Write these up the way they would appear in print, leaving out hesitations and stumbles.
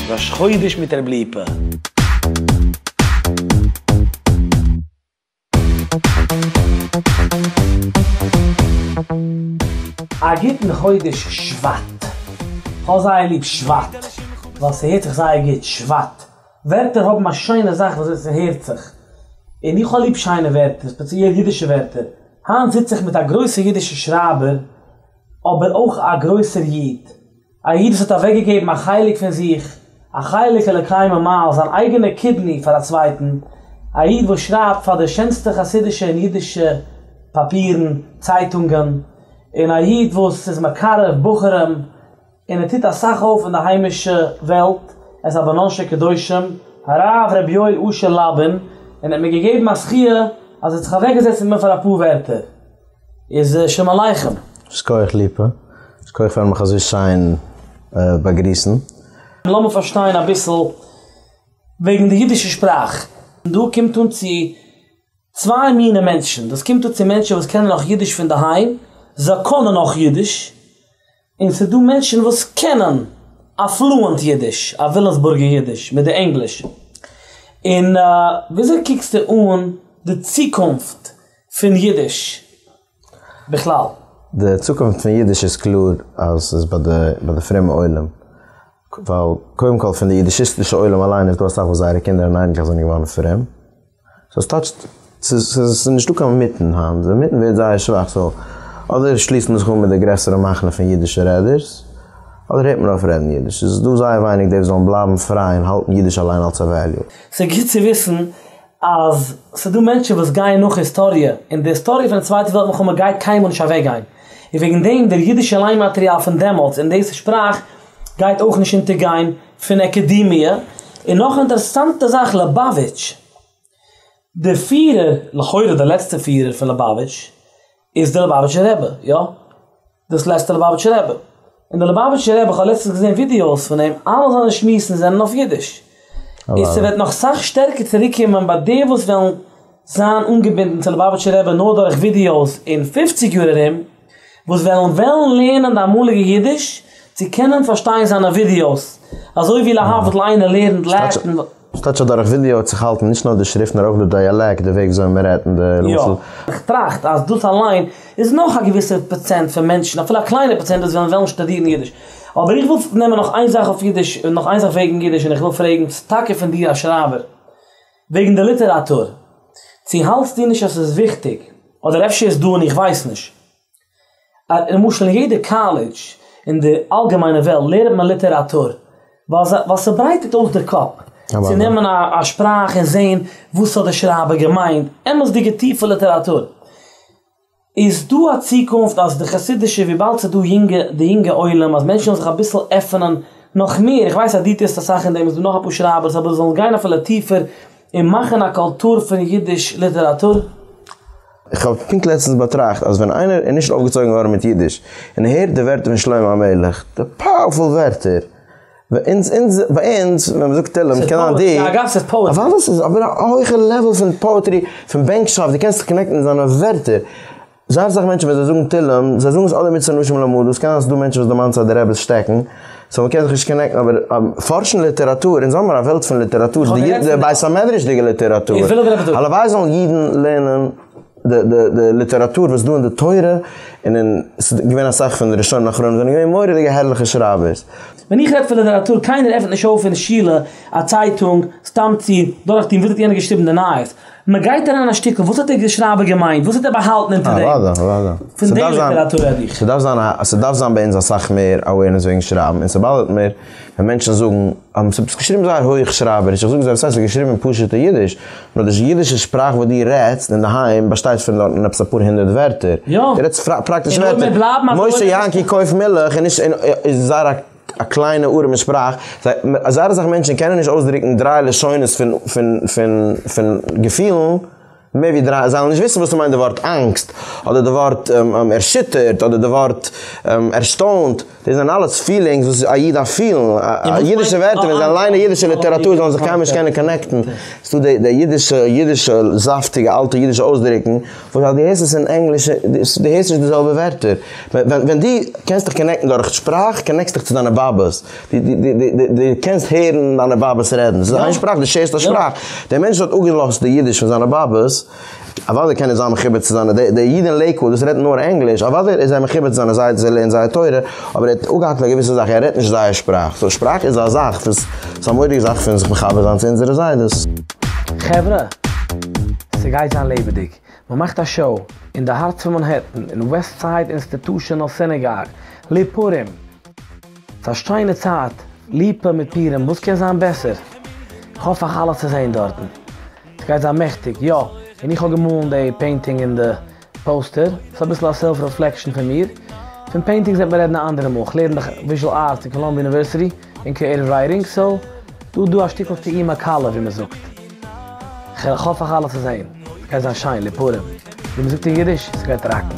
ראש חודש מיט ר' ליפא. א גוטן חודש שבט. כ'האב זייער ליב שבט, ווייל ס'הערט זיך זייער גוט, שבט. ווערטער האבן א שיינע זאך וויאזוי ס'הערט זיך. און איך האב ליב שיינע ווערטער, ספעציעל אידישע ווערטער. היינט זיץ איך מיט א גרויסער אידישער שרייבער, אבער אויך א גרויסער איד. א איד וואס האט אוועקגעגעבן א חלק פון זיך, א חלק אלוקי ממעל, זיין אייגענע קידני פאר א צווייטן, א איד וואס שרייבט פאר די שענסטע חסידישע און אידישע פאפירן, צייטונגען, און א איד וואס איז מקרב בחורים, און ער טוט אסאך אויף אין די היימישע וועלט, ער איז א בנן של קדושים, הרב ר' יואל אשר לאבין, און ער האט מיר געגעבן א זכיה אז ער האט זיך אוועקגעזעצט מיט מיר פאר אפאר ווערטער. איז שלום עליכם. שכוח ליפא, שכוח פארן מיך אזוי שיין באגריסן. לאמיר פארשטיין אביסל וועגן די אידישע שפראך. דא קומט אן צו צוויי מיני מענטשן, דאס קומט אן צו מענטשן וואס קענען נאך אידיש פון די היים, זיי קענען נאך אידיש, און ס'איז דא מענטשן וואס קענען א פלואענט אידיש, א וויליאמסבורגער אידיש מיט די ענגליש. און וויאזוי קוקסטו אן די צוקונפט פון אידיש בכלל? די צוקונפט פון אידיש איז קלאר אז ס'איז ביי די ביי די פרומע עולם. ווייל קודם כל פון די אידישיסטישע עולם אליין איז דא אסאך וואס זייערע קינדער און אייניקלעך זענען געווארן פרום. סאו ס'טייטשט ס'איז נישטא קיין מיטן היינט, די מיטן ווערט זייער שוואך, סאו אדער שליסט מען זיך אן מיט די גרעסערע מחנה פון אידישע רעדערס, אדער הערט מען אויף רעדן אידיש. ס'איז דא זייער ווייניג די וואס זאלן בלייבן פריי און האלטן אידיש אליין אלס א וועליו. ס'איז גוט צו וויסן אז ס'איז דא מענטשן וואס גייען נאך היסטאריע, און די היסטאריע פון די צווייטע וועלט מלחמה גייט קיינמאל נישט אוועקגיין, און וועגן דעם דער אידישע ליין מאטריאל פון דעמאלטס און דאס שפראך גייט אויך נישט אונטערגיין פון אקעדעמיע. און נאך א אינטערעסאנטע זאך, ליובאוויטש, די פירער, לכאורה די לעצטע פירער פון ליובאוויטש, איז די ליובאוויטשער רבי, יא? דאס לעצטע ליובאוויטשער רבי. און די ליובאוויטשער רבי, כ'האב לעצטענס געזען ווידיאוס פון אים, אלע זיינע שמועסן זענען אויף אידיש. און ס'וועט נאך סאך שטערקער צוריקקומען ביי די וואס וועלן זיין אנגעבינדן צו ליובאוויטשער רבי נאר דורך ווידיאוס אין פופציג יאר ארום, וואס וועלן וועלן לערנען די אמאליגע אידיש צו קענען פארשטיין זיינע ווידיאוס, אזוי ווי להבדיל איינער לערנט לעטין. ס'טייטש אז דורך ווידיאו וועט זיך האלטן נישט נאר די שריפט נאר אויך די דיאלעקט, די וועג וויאזוי מען רעדט און די למשל. יא. איך טראכט אז דאס אליין איז נאך א געוויסע פראצענט פון מענטשן, אפילו א קליינע פראצענט וואס וועלן וועלן שטודירן אידיש. אבער איך וויל נעמען נאך איין זאך אויף אידיש, נאך איין זאך וועגן אידיש און איך וויל פרעגן טאקע פון דיר א שרייבער, וועגן די ליטעראטור. צו האלטסטו נישט אז ס'איז וויכטיג, אדער אפשר איז דא און איך ווייס נישט, למשל אין יעדע קאלעדזש אין די אלגעמיינע וועלט לערנט מען ליטעראטור ווייל ס'ברייטערט אויס די קאפ צו נעמען א שפראך און זען וואס האט די שרייבער געמיינט, אמת'דיגע טיפע ליטעראטור. איז דא א צוקונפט אז די חסידישע וויבאלד ס'איז דא יונגע די יונגע עולם אז מענטשן זאלן זיך אביסל עפענען נאך מער, איך ווייס אז דו טוסט אסאך אין דעם, איז דא נאך אפאר שרייבערס אבער זאלן גיין אפילו טיפער און מאכן א קולטור פון אידיש ליטעראטור? איך האב פונקט לעצטנס באטראכט אז ווען איינער איז נישט אויפגעצויגן געווארן מיט אידיש און ער הערט די ווערטער פון שלמה המלך, די פאוערפול ווערטער, ביי אונז אונז ביי אונז ווען מ'זאגט תהלים קען זיין די, אגב ס'איז פאעטרי. אוודאי ס'איז אבער א הויכע לעוועל פון פאעטרי, פון בענקשאפט, דו קענסט זיך קאנעקטן מיט זיינע ווערטער. זייער אסאך מענטשן ווען זיי זאגן תהלים, זיי זאגן עס אדער מצוה נשים למדה, ס'קען זיין ס'דא מענטשן וואס דערמאנט זיי די רעבעס שטעקן, סאו מ'קען זיך נישט קאנעקטן, אבער פארשן ליטעראטור, אונז האמיר א וועלט פון ליטעראטור, די בית המדרש'דיגע ליטעראטור, הלוואי זאלן אידן לערנען די די די ליטעראטור וואס איז דא אין די תורה, און אין, ס'איז געווען אסאך פון די ראשונים אחרונים זענען געווען מורא'דיגע הערליכע שרייבערס. ווען איך רעד פון ליטעראטור, קיינער עפנט נישט אויף אין שולע א צייטונג סתם צו דורכטון וואס האט יענער געשריבן די נייעס. מען גייט אריין א שטיקל, וואס האט דער שרייבער געמיינט, וואס האט ער באהאלטן אונטער דעם? אוודאי, אוודאי. פון די ליטעראטור רעד איך. ס'דארף זיין א, ס'דארף זיין ביי אונז אסאך מער אווערנעס וועגן שרייבן, און ס'באדערט מיר ווען מענטשן זאגן, ס'איז געשריבן זייער הויך שרייבעריש, איך זאג זיי, וואס הייסט ס'איז געשריבן אין פשוט'ע אידיש, נאר די אידישע שפראך וואס דו רעדסט אינדערהיים באשטייט פון דארטן עפעס אפאר הונדערט ווערטער. יא. דו רעדסט פראקטיש און אויב ווערטער. מיר בלייבן אזוי משה יענקי קויף מילך איז נישט, איז זייער א. א קליינע ארעמע שפראך, זייער אסאך מענטשן קענען נישט אויסדרוקן דריי לשונות פון פון פון פון געפילן. מער ווי דריי, זיי וועלן נישט וויסן וואס ס'מיינט די ווארט אנגסט, אדער די ווארט ערשיטערט, אדער די ווארט ערשטוינט, דאס זענען אלעס פילינגס וואס א איד דארף פילן, אידישע ווערטער, ווען זיי ליינען אידישע ליטעראטור זאלן זיך קיינמאל נישט קענען קאנעקטן, ס'דא די די אידישע אידישע זאפטיגע אלטע אידישע אויסדרוקן, וואס אז דו הערסט עס אין ענגליש, דו הערסט נישט די זעלבע ווערטער, ווען דו קענסט דיך קאנעקטן דורך שפראך, קאנעקסט דיך צו דיינע באבעס. דו קענסט הערן דיינע באבעס רעדן, ס'איז איין שפראך, דו שעירסט א שפראך. דער מענטש וואס האט אפגעלאזט די אידיש פון זיינע באבעס, אוודאי קען ער זיין מחובר צו זיינע, דער איד אין לעיקוואוד וואס רעדט נאר ענגליש, אוודאי איז ער מחובר צו זיינע זיידעס, ער לערנט זייער תורה, אבער ער האט אפגעהאקט א געוויסע זאך, ער רעדט נישט זייער שפראך. סאו שפראך איז א זאך וואס, ס'איז א מורא'דיגע זאך פון זיך מחבר זיין צו אונזערע זיידעס. חברה! ס'גייט זיין לעבעדיג! מ'מאכט א שאו אין די הארץ פון מאנהעטן אין וועסט סייד אינסטיטושענעל סינעגאג לפורים! ס'איז א שיינע צייט, ליפא מיט פורים, וואס קען זיין בעסער? כ'האף אייך אלע צו זעהן דארטן. ס'גייט זיין מעכטיג, יא, און איך האב געמאלן די פעינטינג אין די פאוסטער, ס'איז אביסל א סעלף רעפלעקשאן פון מיר. פון פעינטינגס וועט מען רעדן א אנדערע מאל, כ'לערן דאך וויזשועל ארטס אין קאלאמביע אוניווערסיטי און קריעטיוו רייטינג, סאו דא איז דא א שטיקל טעימה קלה ווי מ'זאגט. כ'האף אייך אלע צו זעהן. ס'גייט זיין שיין, לפורים. ווי מ'זאגט אין אידיש, ס'גייט ראקן.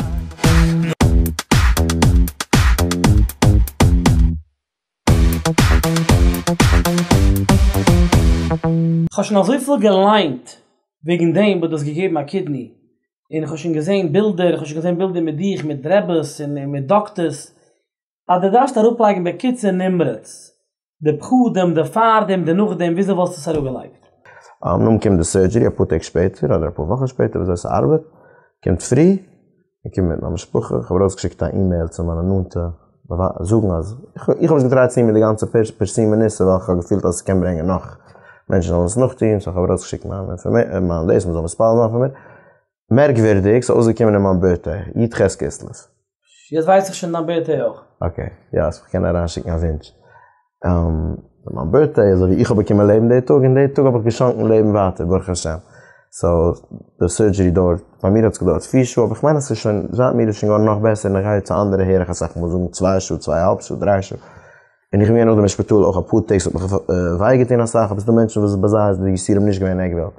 כ'האב שוין אזויפיל געליינט וועגן דעם וואס דו האסט געגעבן א קידני, און כ'האב שוין געזען בילדער, כ'האב שוין געזען בילדער מיט דיך, מיט רעבעס און מיט דאקטערס, אז דו דארפסט אראפלייגן בקיצור נמרץ די פחדים, די פארדעם, די נאכדעם, וויאזוי וואלסטו עס אראפגעלייגט? נאכדעם קומט די סורדזשערי אפאר טעג שפעטער אדער אפאר וואכן שפעטער וויאזוי ס'ארבעט, קומט פרי, איך קום מיט מיין משפחה, איך האב ארויסגעשיקט א אימעיל צו מיינע נאנטע זאגן אז איך האב עס געטרייט צו טון מיט די גאנצע פרסומי ניסא ווייל איך האב געפילט אז עס קען ברענגען נאך מענטשן זאלן עס נאכטון, סאו איך האב ארויסגעשיקט מיין מיין דאס מ'זאל מתפלל זיין פאר מיר. מערקווירדיג, ס'איז אויסגעקומען אין מיין בירטדעי, י ח כסלו. יעצט ווייס איך שוין דיין בירטדעי אויך. אקעי, יא, סאו כ'קען אריינשיקן א ווינטש. מיין בירטדעי אזוי ווי איך האב באקומען לעבן די טאג, און די טאג האב איך געשאנקן לעבן ווייטער ברוך השם. סאו די סורדזשערי דויערט, ביי מיר האט עס געדויערט פיר שעה, אבער כ'מיין אז ס'איז שוין, זייט מיר איז שוין געווארן נאך בעסער און איך גיי צו אנדערע הער איך אסאך מאל זאגן צוויי שעה, צוויי אהאלב שעה, דריי שעה. און איך בין געווען נאכדעם אין שפיטאל אויך אפאר טעג, ס'האט מיך וויי געטון אסאך, אבער ס'דא מענטשן וואס ביי זיי איז די יסורים נישט געווען עק וועלט.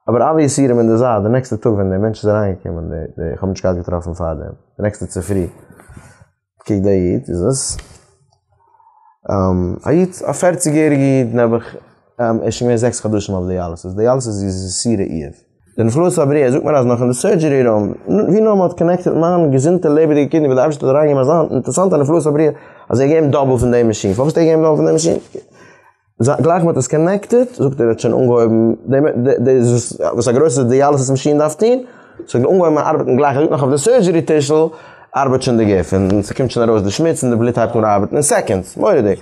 אבער אלע יסורים אין די זייט, די נעקסטע טאג ווען דער מענטש איז אריינגעקומען, די, איך האב נישט געהאט געטראפן פארדעם, די נעקסטע צופרי, קוק דער איד, איז עס א איד, א פערציג יעריגע איד נעבעך, ער איז שוין געווען זעקס חדשים אויף דיאליסיס, דיאליסיס איז יסורי איוב. די נפלאות הבריאה זאגט מיר אז נאך אין די סורדזשערי רום, ווי נאר מען האט קאנעקטעד מיין געזונטע לעבעדיגע קידני וואס די אייבערשטער האט אריינגעגעבן אזא אינטערעסאנטע נפלאות הבריאה אז ער האט געגעבן דאבל פון די מאשין, פארוואס האט ער געגעבן דאבל פון די מאשין? גלייך מען האט עס קאנעקטעד זאגט ער האט שוין אנגעהויבן די וואס א גרויסע דיאליסיס מאשין דארף טון, ס'האט אנגעהויבן ארבעטן גלייך ער זאגט נאך אויף די סורדזשערי טישל ארבעט שוין די גוף און ס'קומט שוין ארויס די שמוץ און די בלוט הייבט אן ארבעטן אין סעקאנדס, מורא'דיג.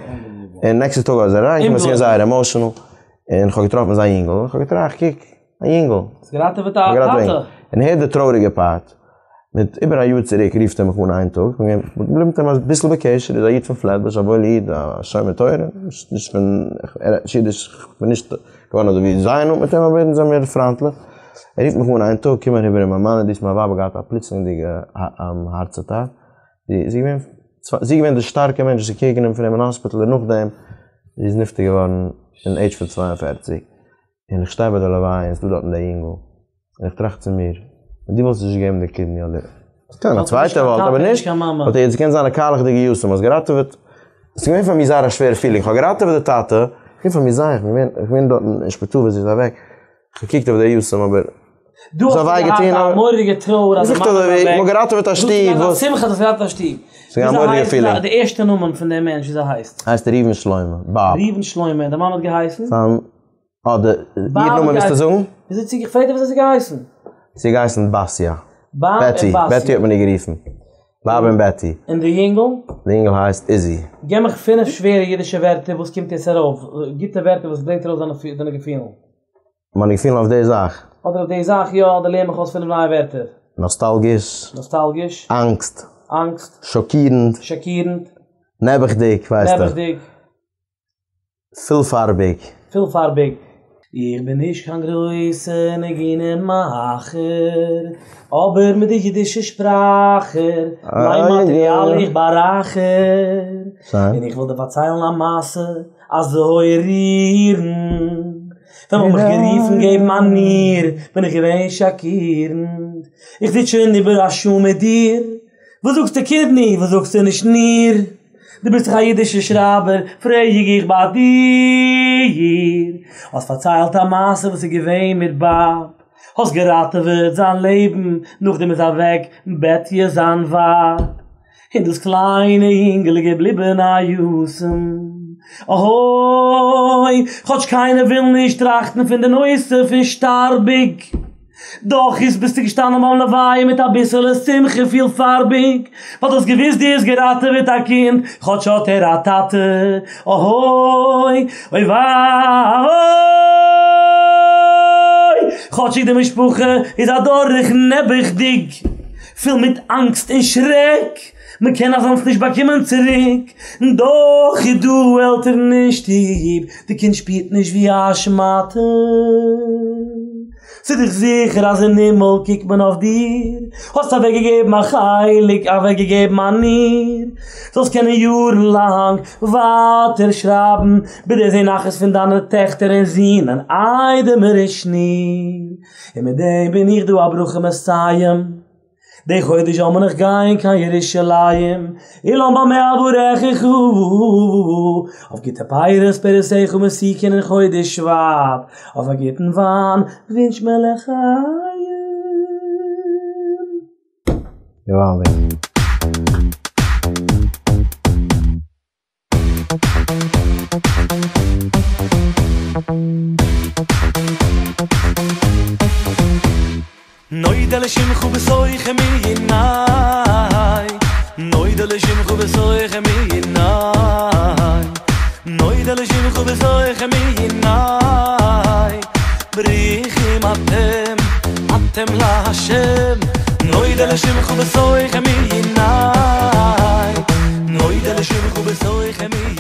און נעקסטע טאג איז ער אריינגעקומען ס'איז געווען זייער עמאושענעל און כ'האב געטראפן זיין יונגל און כ'האב געטראכט קוק א יונגל. האסט געראטעוועט א טאטע. און הער די טרויעריגע פארט, מיט איבער א יאר צוריק רופט ער מיך אן איין טאג, כ'בין געבליבן מיט אים אביסל בקשר, איז א איד פון פלעטבוש, א וואוילע איד, א שומר תורה, נישט פון, ער רעדט נישט אידיש, כ'בין נישט געווארן אזוי ווי זייער נאנט מיט אים, אבער אונז זעמיר פריינטליך. ער רופט מיך אן איין טאג, קום אריבער אין מיין מאן, דו האסט מיין ווייב האט געהאט א פלוצלינגדיגע הארץ אטאק, זי איז געווען, זי איז געווען די שטארקע מענטש וואס איז קעיר גענומען פון אים אין האספיטאל און נאכדעם זי איז נפטר געווארן אין עידזש פון 42. און איך שטיי ביי די לוויה און ס'דא דארטן דער יונגל, און איך טראכט צו מיר, ווען דו וואלסט נישט געגעבן די קידני אדער, ס'קען א צווייטער וואלט, אבער נישט, וואלט ער יעצט געקענט זיין א קיילעכדיגע יתום, האסט געראטעוועט, ס'איז געווען פאר מיר זייער א שווערע פילינג, כ'האב געראטעוועט די טאטע, ס'געווען פאר מיר זייער, כ'בין געווען, כ'בין געווען דארטן אין שפיטאל ווען זי איז אוועק, כ'האב געקוקט אויף די יתום אבער, דו האסט געהאט א מורא'דיגע טרויער אז די מאמע איז אוועק, מ'האט געראטעוועט א שטוב, וואס? שמחה אז האסט געראטעוועט א שטוב. ס'איז געווען א מורא'דיגע פילינג. די ערשטע נאמען פון דעם מענטש וויאזוי הייסט? הייסט ראובן שלמה, באב. ראובן שלמה, און די מאמע האט געהייסן? זיין אדער איר נאמען ווילסטו זאגן? וויאזוי צו איך פרעג דיר וויאזוי זי געהייסן? זי האט געהייסן באסיא. בעטי, בעטי האט מען איר גערופן. באב און בעטי. און די יונגל? די יונגל הייסט איזי. גיב מיך פינף שווערע אידישע ווערטער וואס קומט יעצט ארויף, גוטע ווערטער וואס ברענגט ארויס דיינע געפילן. מיינע געפילן אויף די זאך? אדער אויף די זאך יא, אדער לערן מיך אויס פינף נייע ווערטער. נאסטאלגיש. נאסטאלגיש. אנגסט. אנגסט. שאקירנד. שאקירנד. נעבעכדיג, ווייסטו. נעבעכדיג. פילפארביג. פילפארביג. איך בין נישט קיין גרויסע ניגונים מאכער, אבער מיט די אידישע שפראכער, ליין מאטריאל איך בארייכער. און איך וויל דיר פארציילן א מעשה אזוי רירנד. ווען מ'האט מיך גערופן געבן א ניר, בין איך געווען שאקירנד. איך זיץ שוין איבער א שעה מיט דיר. וואס זאגסטו קידני, וואס זאגסטו נישט ניר? דו ביסט דאך א אידישער שרייבער, פרעג איך ביי דיר. האסט פארציילט א מעשה וואס איז געווען מיט באב, האסט געראטעוועט זיין לעבן, נאכדעם איז אוועק בעטיע זיין ווייב. און דאס קליינע יונגעל איז געבליבן א יתום. אהוי, כאטש קיינער וויל נישט טראכטן פון די נושא פון שטארביג, דאך איז ביסטו געשטאנען ביים לוויה מיט אביסעלע שמחה פילפארביג, ווייל דו האסט געוואוסט דו האסט געראטעוועט א קינד, כאטש האט ער א טאטע. אהוי, אוי וויי, כאטשיג די משפחה איז אדורך נעבעכדיג. פול מיט אנגסט און שרעק, מען קען אזאנס נישט באקומען צוריק, דאך איז דא עלטערן אין שטוב, די קינד שפירט נישט ווי א שמאטע, ס'איז דאך זיכער אז אין הימל קוקט מען אויף דיר, האסט אוועקגעגעבן א חלק, אוועקגעגעבן א ניר, זאלסט קענען יארן לאנג ווייטער שרייבן, ביז דו'סט זען נחת פון דיינע טעכטער און זין און איידעמער און שניר. און מיט דעם בין איך דא א ברכה מסיים. די חודש זאל מען נאך גיין קיין ירושלים, אילן במה אברכך, אויף גוטע פירות פירותיך מתוקין אין חודש שבט, אויף א גוטן וויין ווינטש מען לחיים. געוואלדיג. נודה לשמך בתוך עמי נודה לשמך בתוך עמי נודה לשמך בתוך עמי ברוכים אתם אתם לה' נודה לשמך בתוך עמי נודה לשמך בתוך עמי.